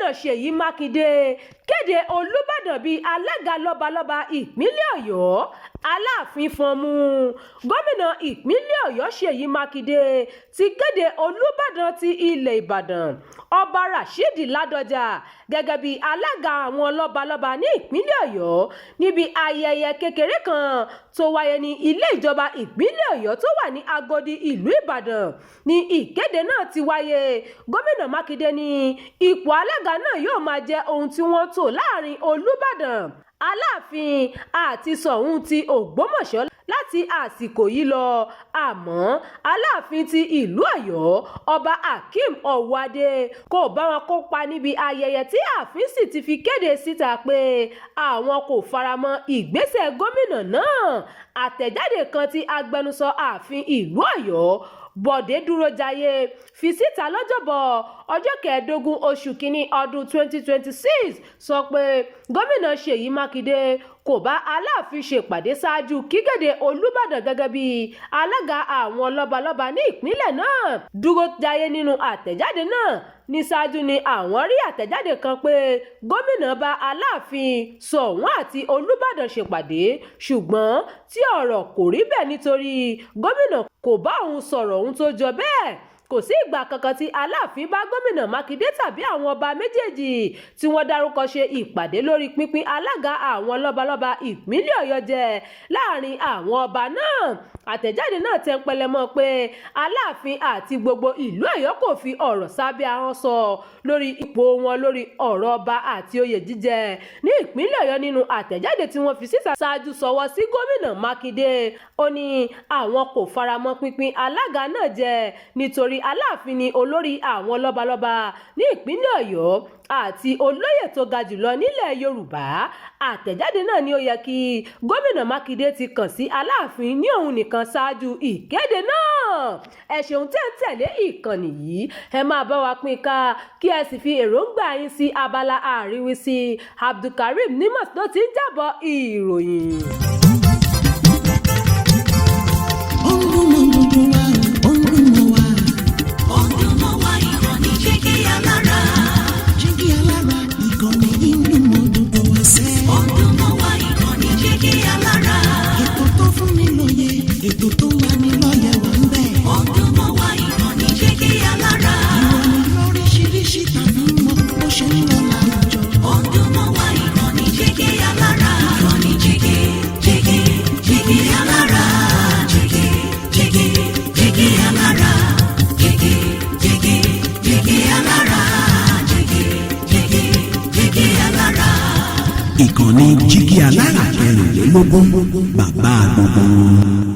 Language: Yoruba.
Gómìnà Ṣèyí Mákindé kéde Olùbàdàn bíi alága lọ́balọ́ba ìpínlẹ̀ Ọ̀yọ́, Aláàfin fọnmú. Gómìnà ìpínlẹ̀ Ọ̀yọ́ Ṣèyí Mákindé ti kéde Olùbàdàn ti ilẹ̀ Ìbàdàn, Ọba Rasheed Ládọjà, gẹ́gẹ́ bíi alága àwọn lọ́balọ́ba ní ìpínlẹ̀ Ọ̀yọ́ níbi ayẹyẹ kékeré kan tó wáyé ní ilé ìjọba ìpínlẹ̀ Ọ̀yọ́ tó wà ní Agodi, ìlú Ìbàdàn ní ìkéde náà ti wáyé. Gómìnà Mákindé ní ipò alága náà yóò máa jẹ́ ohun tí wọ́n tò láàrin Olùbàdàn, Aláàfin àti Sóun ti Ògbómọ̀ṣọ́ láti àsìkò yìí lọ. Àmọ́ Aláàfin ti ìlú Ọ̀yọ́, Ọba Akeem Ọwọ́adé, kò bá wọn kópa níbi ayẹyẹ tí ààfin sì ti fi kéde síta pé àwọn kò faramọ́ ìgbésẹ̀ gómìnà náà. Àtẹ̀jáde kan tí agbẹnusọ ààfin ìlú Ọ̀yọ́, Bọ̀dé Dúrójayé, fi síta lọ́jọ́bọ̀ ọjọ́ 15 oṣù kínní ọdún 2026 sọ pé gómìnà Ṣèyí Mákindé kò bá Aláàfin ṣèpàdé ṣáájú kíkéde Olùbàdàn gẹ́gẹ́ bí alága àwọn lọ́balọ́ba ní ìpínlẹ̀ náà. Dúrójayé nínú àtẹ̀jáde náà ní ṣáájú ni àwọn rí àtẹ̀jáde kan pé gómìnà bá Aláàfin, Sóun àti Olùbàdàn ṣèpàdé, ṣùgbọ́n tí ọ̀rọ̀ kò rí bẹ́ẹ̀ nítorí gómìnà kò bá òun sọ̀rọ̀ ohun tó jọ bẹ́ẹ̀. Kò sí ìgbà kankan tí Aláàfin bá gómìnà Mákindé tàbí àwọn ọba méjèèjì tí wọ́n dárúkọ ṣe ìpàdé lórí pínpín alága àwọn lọ́balọ́ba ìpínlẹ̀ Ọ̀yọ́ jẹ láàrin àwọn ọba náà. Àtẹ̀jáde náà tẹnpẹlẹ mọ́ pé Aláàfin àti gbogbo ìlú Ọ̀yọ́ kò fi ọ̀rọ̀ sábẹ́ ahọ́n sọ lórí ipò wọn lórí ọ̀rọ̀ ọba àti oyè jíjẹ ní ìpínlẹ̀ Ọ̀yọ́. Nínú àtẹ̀jáde tí wọ́n fi síta ṣáájú sọwọ́ sí gómìnà Mákindé, ó ní àwọn kò faramọ́ pínpín alága náà jẹ nítorí Aláàfin ni olórí àwọn lọ́balọ́ba ní ìpínlẹ̀ Ọ̀yọ́ àti olóyè tó ga jùlọ nílẹ̀ Yorùbá. Àtẹ̀jáde náà ni ó yẹ kí gómìnà Mákindé ti kàn sí Aláàfin ní òun nìkan ṣáájú ìkéde náà. Ẹ ṣeun tẹ́ ń tẹ̀lé ìkànnì yìí. Ẹ máa bá wa pín ká kí ẹ sì fi èròǹgbà yín sí abala àríwísí. Abdulkareem Nimos ló ti ń jábọ̀ ìròyìn. Ó ń dún mọ́ gbogbo wa, ó ń dún mọ́ wa. Ó ń dún mọ́ wa, ìkànnì Jígí Alára. Jígí Alára, ìkànnì yìí ń dún mọ́ gbogbo wa sẹ́. Ó ń dún mọ́ wa, ìkànnì Jígí Alára. Ètò tó fún ni lóye, ètò tó ń lani lọ́yẹ̀ wà ń bẹ̀. Ó ń dún mọ́ wa, ìkànnì Jígí Alára. Ìròyìn lóríṣiríṣi tàbí mọ bó ṣe ń lọ láwùjọ. Ó ń dún mọ́ wa, ìkànnì Jígí Alára. Ìkànnì Jígí, Jígí, Jígí Alára. Jígí, Jígí, Jígí Alára. Jígí, Jígí, Jígí Alára. Jígí, Jígí, Jígí Alára. Ìkànnì Jígí Alára 24, bàbá gbogbo wọn.